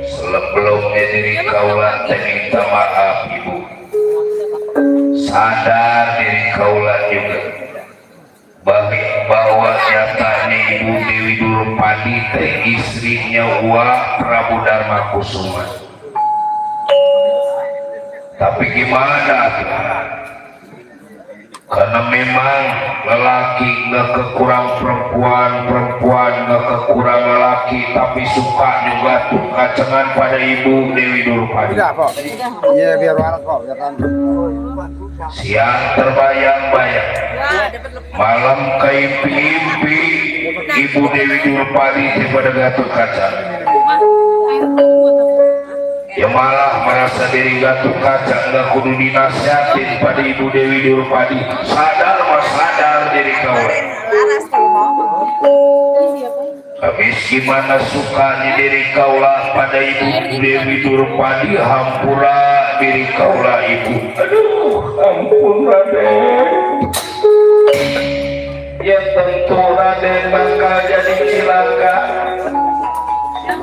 Sebelumnya diri kaulah minta maaf ibu. Sadar diri kaulah juga bahwa nyatanya ibu Dewi Durpadi teh istrinya Wah Prabu Dharma Kusuma. Tapi gimana? Karena memang lelaki nggak kekurang perempuan, perempuan nggak kekurang lelaki, tapi suka juga tuh kacengan pada ibu Dewi Durpadi. Iya biar waras kok, biar kan. Siang terbayang-bayang, malam kaimpi-impi ibu Dewi Durpadi pada Gatot Kaca. Ya malah merasa diri Gatot Kaca nggak kudu dinasihatin pada ibu Dewi Durpadi. Sadar mas, sadar diri kau. Habis gimana sukanya diri kaulah pada ibu Dewi Durpadi, hampura diri kaulah ibu. Aduh, ampun Raden. Ya tentu Raden bakal jadi cilaka.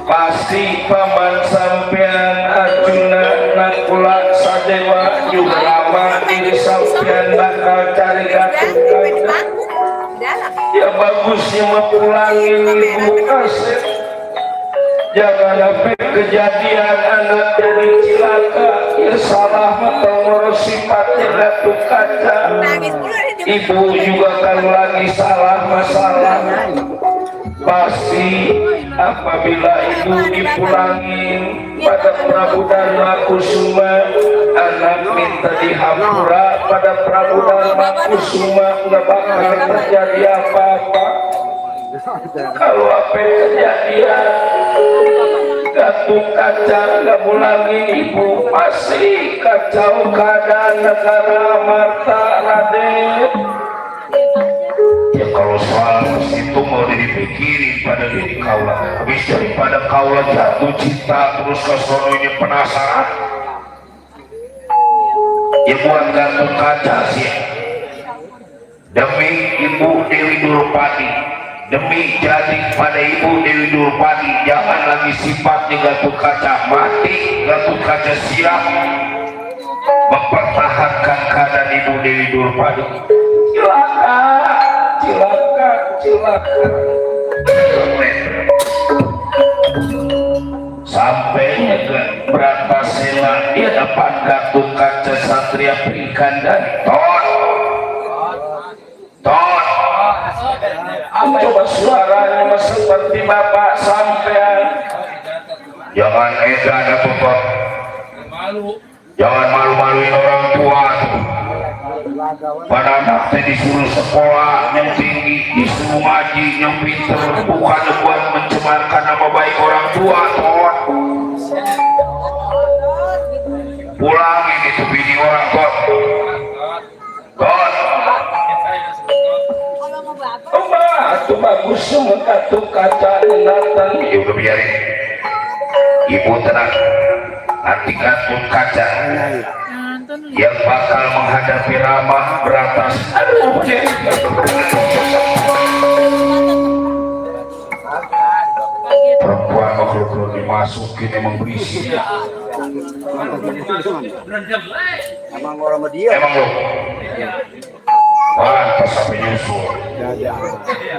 Pasti paman sampean Arjuna nakula sadewa juga lama diri sampean bakal cari Gatot Kaca. Ya bagusnya mah pulangin ibu Asep. Jangan sampai kejadian anak jadi cilaka. Ya salah mata ngurus sifatnya Gatot Kaca. Ibu juga kan lagi salah masalah. Pasti apabila ibu dipulangin pada Prabu Dharma Kusuma, anak minta dihampura pada Prabu Dharma Kusuma, nggak bakal terjadi apa-apa. Kalau apa yang kejadian Gatot Kaca nggak lagi ibu, masih kacau keadaan negara Amarta Raden. Ya kalau soal itu mau dipikirin pada diri kaulah, habis daripada kaulah jatuh cinta terus kesononya penasaran. Ya buat Gatot Kaca sih, demi ibu Dewi Durpadi, demi jadi pada ibu Dewi Durpadi, jangan lagi sifatnya Gatot Kaca mati, Gatot Kaca siap mempertahankan keadaan ibu Dewi Durpadi. Cilaka sampainya ke Bratasela, dia dapat Gatot Kaca Satria berikan dan ton coba suaranya seperti bapak sampean. Jangan edan bapak, jangan malu-maluin orang tua. Pada anaknya disuruh sekolah yang tinggi, disuruh ngaji yang pinter, bukan buat mencemarkan nama baik orang tua. Pulangin itu bini orang kok. Itu bagus semua Gatot Kaca datang. Ya udah biarin, ibu tenang, nanti Gatot Kaca yang bakal menghadapi Rama beratas. Perempuan makhluk dimasukin emang berisi. Emang orang sama dia. Emang lo pantas sampai nyusul.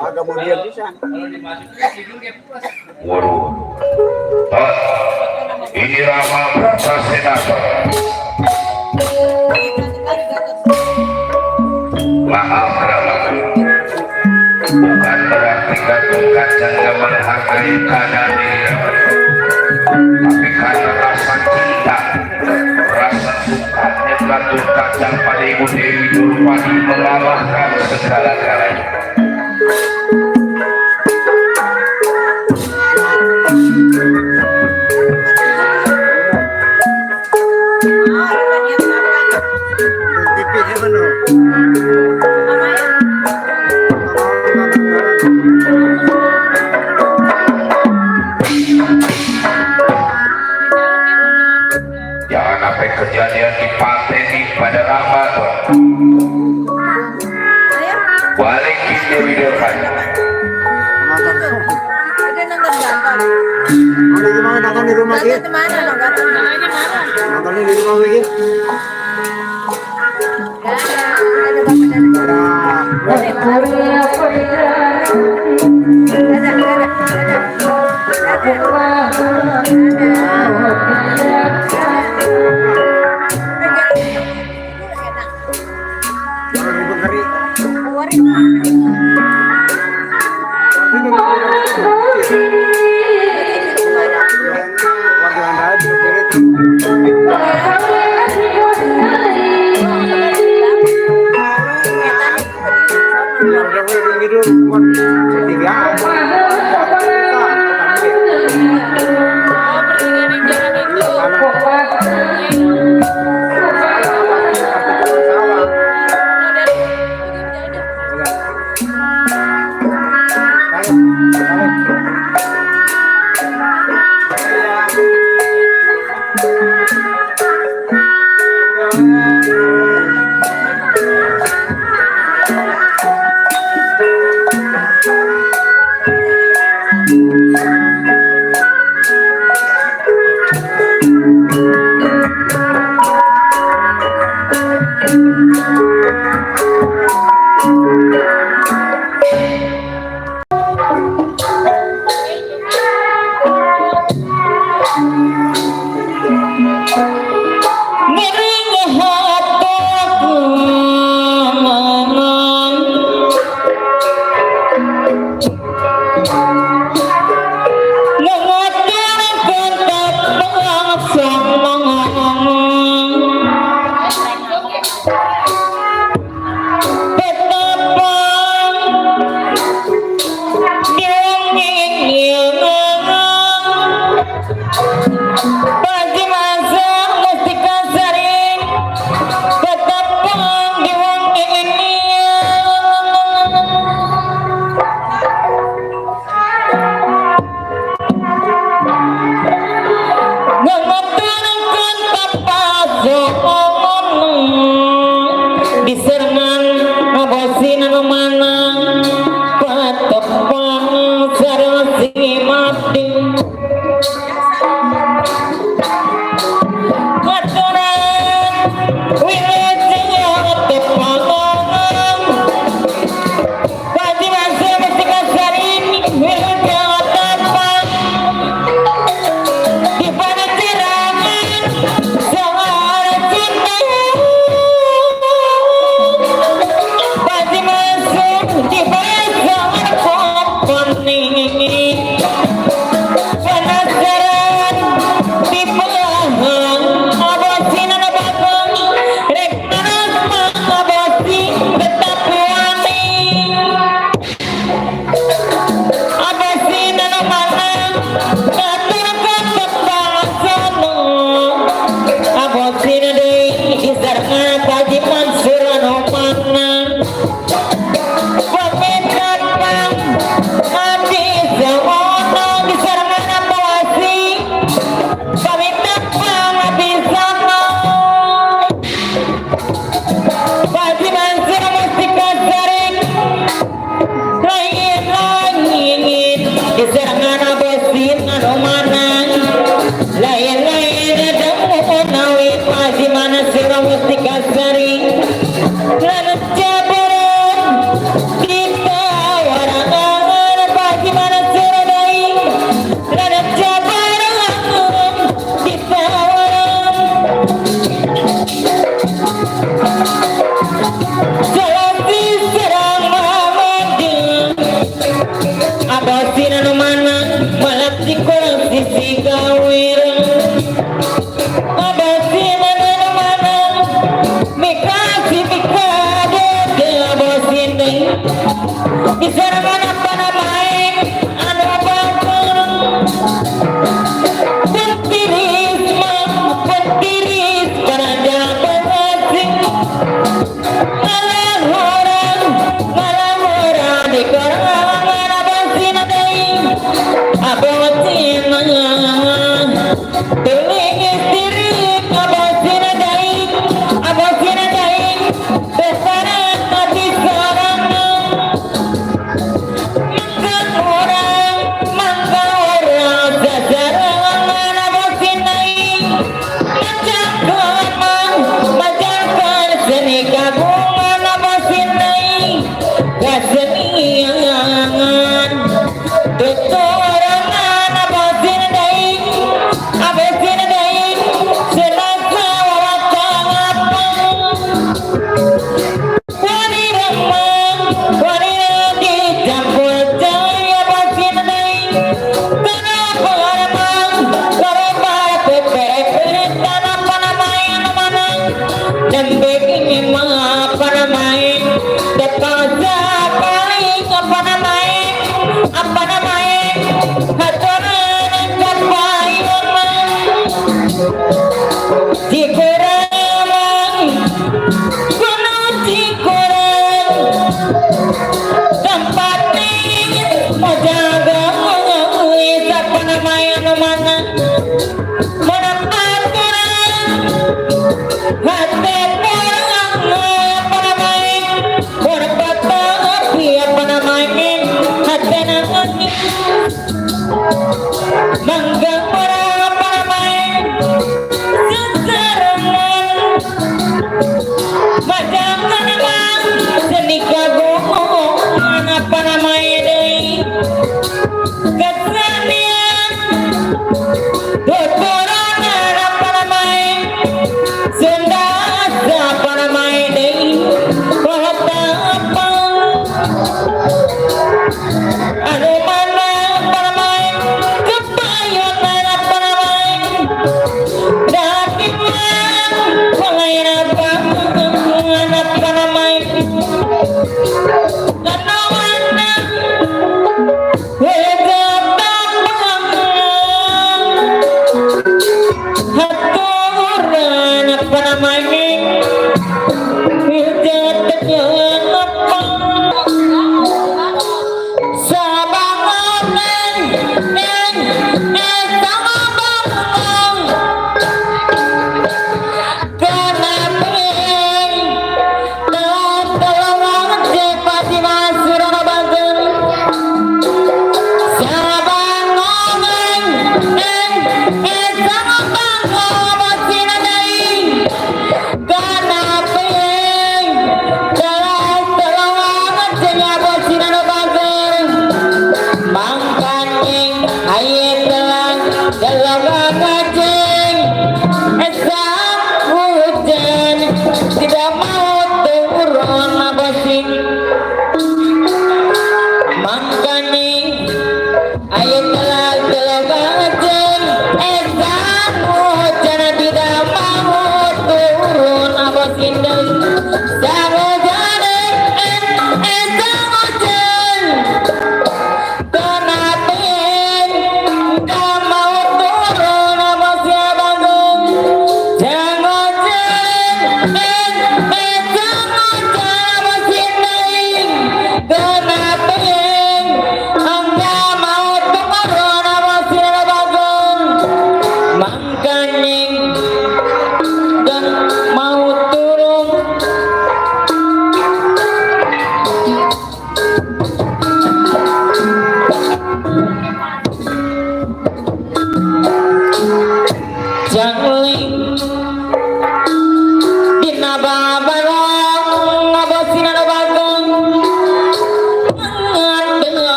Agak mau dia bisa. Waduh, ini Rama beratas senator. Maaf Rama, bukan berarti Gatot Kaca nggak menghargai keadaan diri, tapi karena rasa cinta, rasa sukanya Gatot Kaca pada ibu Dewi Durpadi mengalahkan segala-galanya. Dewi Derman. Ada gimana nonton di rumah gitu? Nonton di rumah gitu?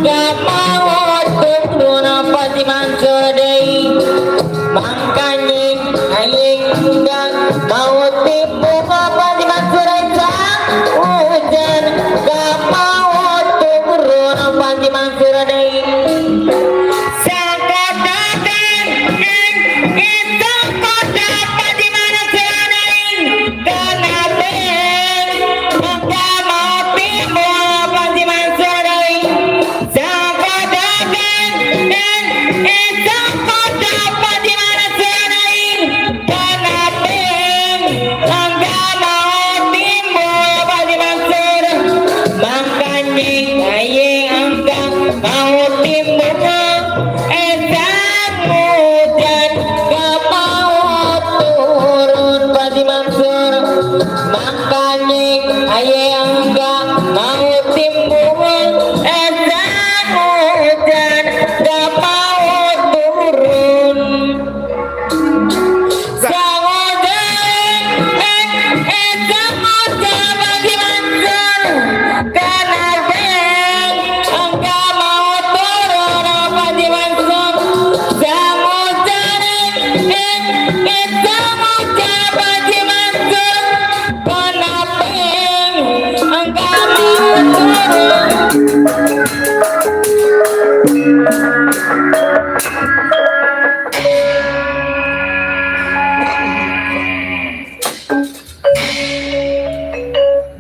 gak mau turun apa di mansur deui makanya aing gak mau tipu apa di mansur hujan gak mau turun apa di mansur deui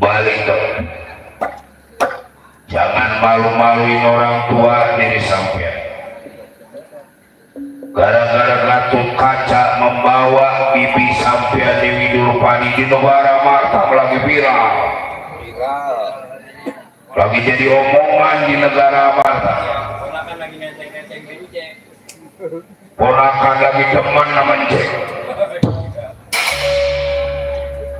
balik dong, jangan malu-maluin orang tua diri sampean. Gara-gara Gatot Kaca membawa bibi sampean Dewi Durpani di negara Batam lagi viral, lagi jadi omongan di negara Batam. Ponakan lagi teman nama cek,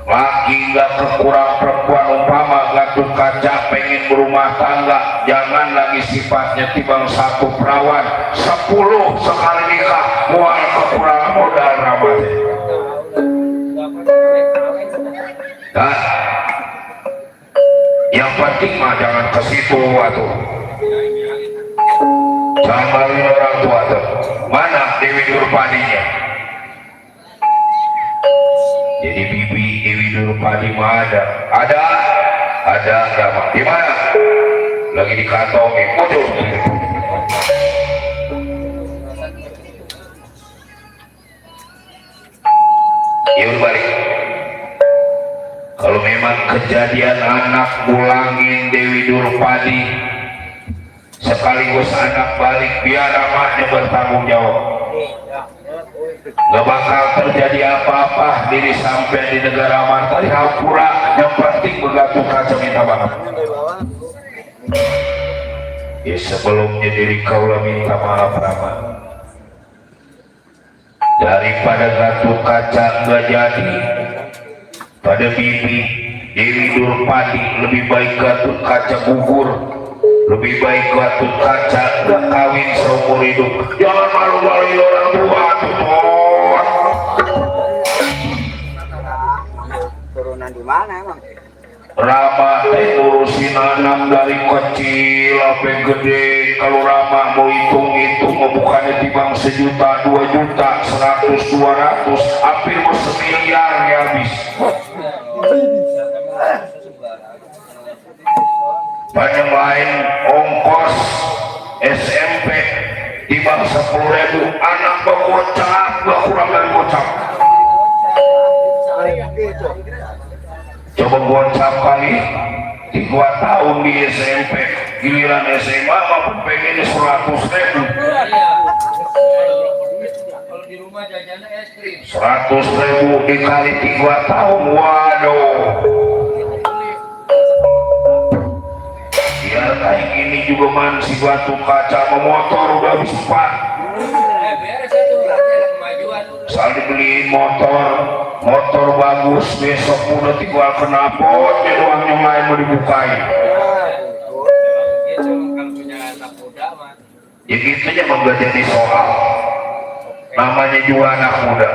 laki nggak kekurang perempuan. Umpama Gatot Kaca pengen berumah tangga, jangan lagi sifatnya tibang satu perawan 10 sekali nikah mual kekurangan modal ramadhan. Nah, yang penting mah jangan ke situ atuh. Jangan maluin orang tua tuh. Mana Dewi Durpaninya? Jadi bibi Dewi Durpani mah ada mah. Di mana? Lagi di kantongin. Waduh. Yuk balik. Kalau memang kejadian anak bulangin Dewi Durpani sekaligus anak balik, biar amaknya bertanggung jawab. Gak bakal terjadi apa-apa diri sampai di negara Marta di Hampura. Yang penting Gatot Kaca minta maaf. Ya sebelumnya diri kaulah minta maaf Rama. Daripada Gatot Kaca gak jadi pada bibi Dewi Durpani, lebih baik Gatot Kaca gugur. Lebih baik Gatot Kaca gak kawin seumur hidup. Jangan malu-maluin orang tua tuh. Turunan di mana emang? Rama ngurusin anak dari kecil sampai gede. Kalau Rama mau hitung-hitung, mau bukannya timbang 1 juta, 2 juta, 100, 200, hampir mau 1 miliar ya habis. Banyak lain ongkos SMP timbang 10.000, anak bergocap gak kurang dari gocap. Coba gocap kali 3 tahun di SMP, giliran SMA maupun pengennya 100.000. 100.000 dikali 3 tahun, waduh. Ya kayak gini juga man, si Gatot Kaca memotor udah habis 4. Asal dibeliin motor bagus, besok udah tinggal knalpot, uangnya lain mau dibukain. Ya gitu aja nggak jadi soal. Namanya juga anak muda.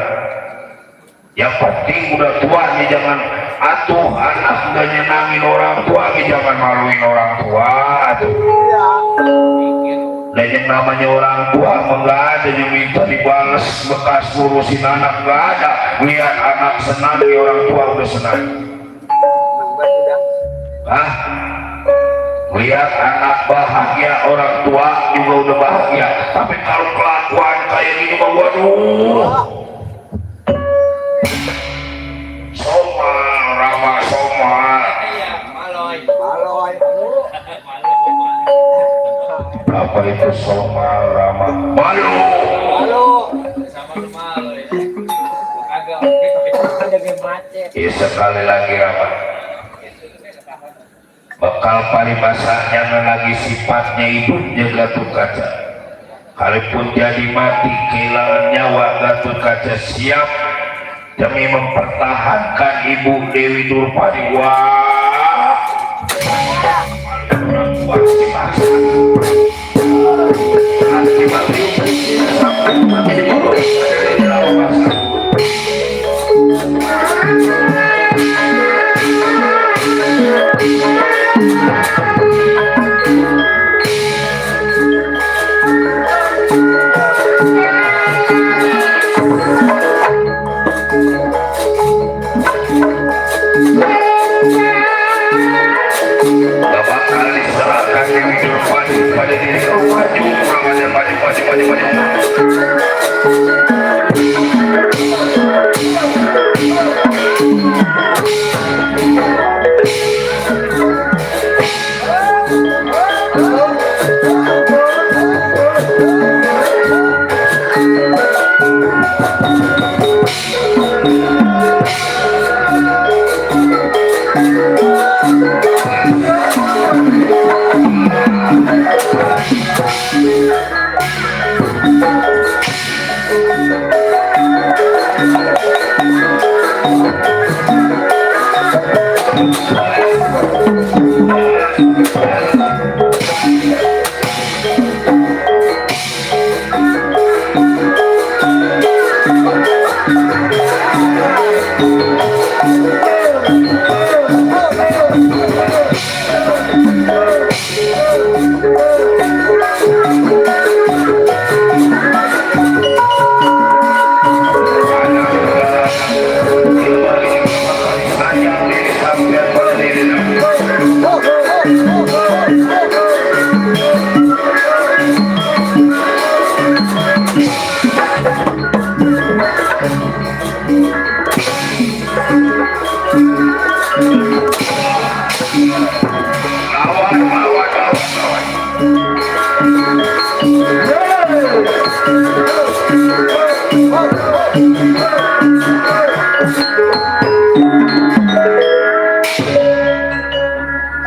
Yang penting udah tua nih, jangan atuh anak udah nyenangin orang tua nih, jangan maluin orang tua atuh. yang namanya orang tua enggak ada yang minta dibalas bekas ngurusin anak enggak ada. Lihat anak senang ya orang tua udah senang. Hah? Lihat anak bahagia orang tua juga udah bahagia. Tapi kalau kelakuan kayak gini mah waduh. Somal, Rama Somal. Apa itu Somal, Rama? Malu. Ya sekali lagi Rama. Bakal paribasanya lagi sifatnya hidupnya Gatot Kaca. Kalaupun jadi mati kehilangan nyawa, Gatot Kaca siap demi mempertahankan Ibu Dewi Durpadi. Wah, orang tua dipaksa. Nanti mati sampai mati dulu. Pada diri kau maju, maju.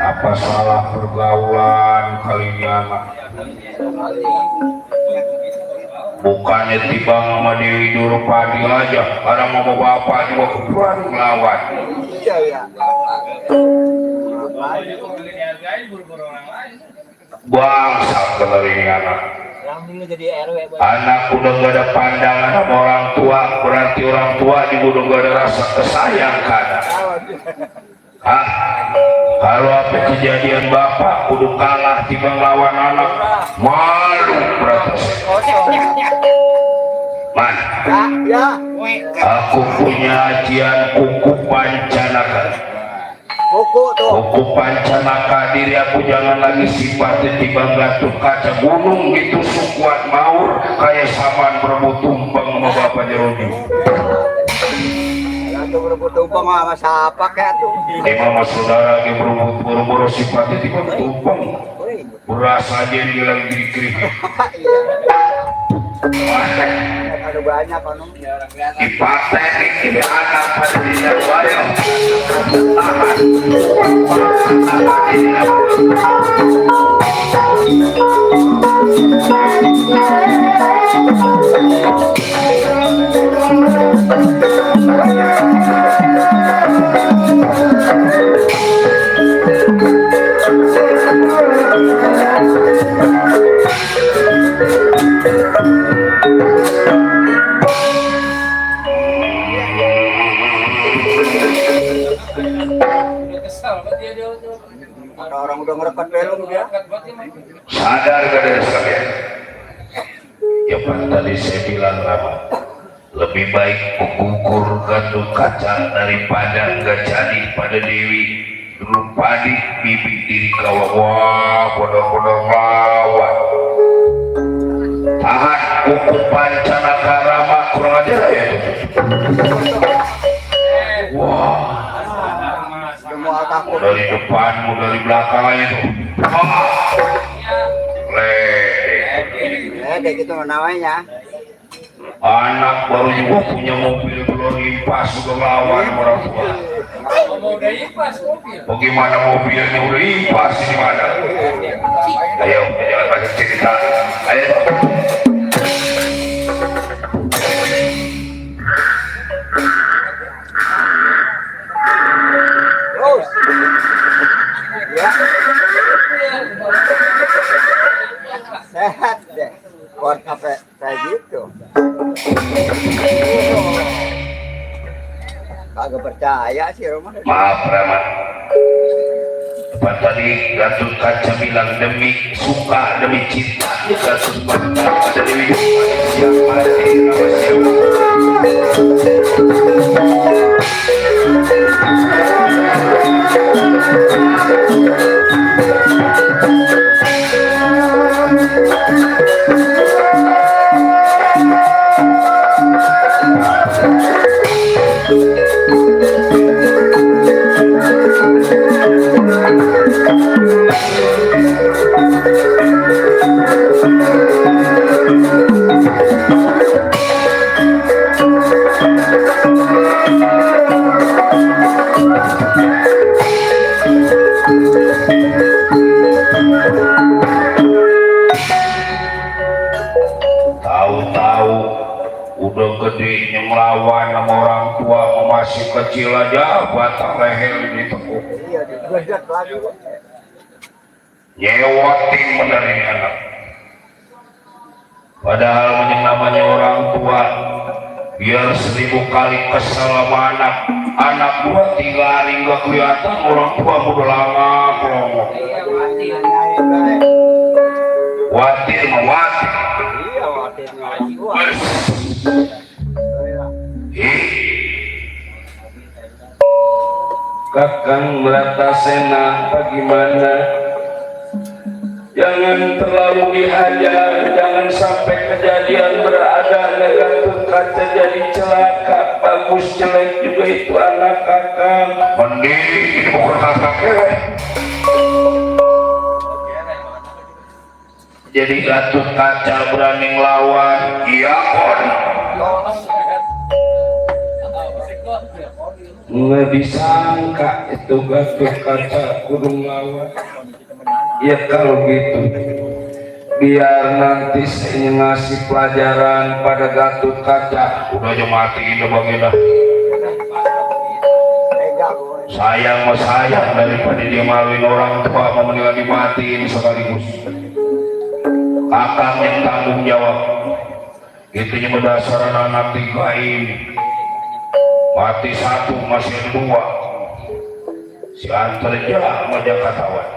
Apa salah pergaulan kali ini anak? Bukannya tiba sama Dewi Durpadi aja, karena mau bapak juga kebetulan melawan. Bangsa kalau ini anak. Anak udah gak ada pandangan sama orang tua, berarti orang tua juga udah gak ada rasa kesayang kan? Hah? Kalau apa kejadian bapak udah kalah timbang lawan anak, malu berarti. Man, aku punya ajian kuku pancanaka. Kuku pancanaka diri aku jangan lagi sifatnya timbang Gatot Kaca gunung gitu sukuat maur kayak samaan berebut tumpeng sama bapak Jeroni. Berebut tumpeng sama siapa kayak tuh? Mama saudara lagi berebut buru-buru sifatnya timbang tumpeng. Berasa aja dia lagi dikrik. Ada banyak kan? Ipatenik ini anak pada diri bayang. Ada orang udah ngerekat belum dia? Sadar gak dari sekalian? tadi saya bilang Rama, lebih baik kukur Gatot Kaca daripada nggak jadi pada Dewi. Dulu padi bibi diri kawa, wah bodoh-bodoh lawan. Tahan kuku pancanaka Rama kurang ajar ya. Wah, Semua takut. dari depan, dari belakang aja tuh. Kayak gitu namanya. Anak baru juga punya mobil belum impas sudah lawan orang tua. Bagaimana mobilnya udah impas di mana? Ayo, jangan banyak cerita. Ayo. Terus. Ya. Sehat deh. Buat sampai kayak gitu. Kagak percaya sih rumah. Maaf Rama. Apa tadi Gatot Kaca bilang demi suka, demi cinta. Gatot Kaca demi siap mati nama siapa. Tahu-tahu udah gede ngelawan sama orang tua, masih kecil aja batang leher ditekuk. Iya, digedet lagi. Nyewatin bener ini anak. Padahal yang namanya orang tua, biar 1000 kali kesel sama anak gua 3 hari nggak kelihatan, orang tua udah lama pelongo. Watir mah watir. Iya, wakilnya orang tua. Kakang Bratasena bagaimana? Jangan terlalu dihajar, jangan sampai kejadian berada Gatot Kaca jadi celaka. Bagus jelek juga itu anak kakang. Mending ini bukan kakak kere. Jadi Gatot Kaca berani ngelawan, iya kon. Nggak disangka itu Gatot Kaca kudu ngelawan. Ya kalau gitu, biar nanti saya ngasih pelajaran pada Gatot Kaca. Udah aja matiin bagian dah. Sayang mah sayang daripada dia maluin orang tua, mau mendingan dimatiin sekaligus. Kakang yang tanggung jawab. Itunya berdasarkan anak 3 ini. Mati 1 masih 2. Si antarja aja katawan.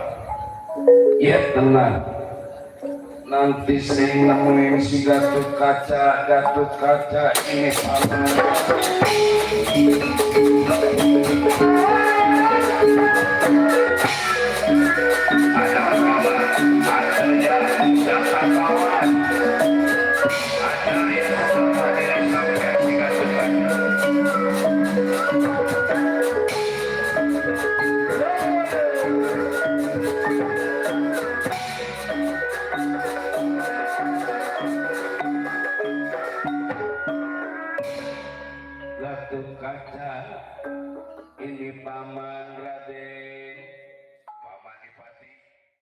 Ya tenang. Nanti saya nemuin si Gatot Kaca ini sama. Gatot Kaca ini paman Raden.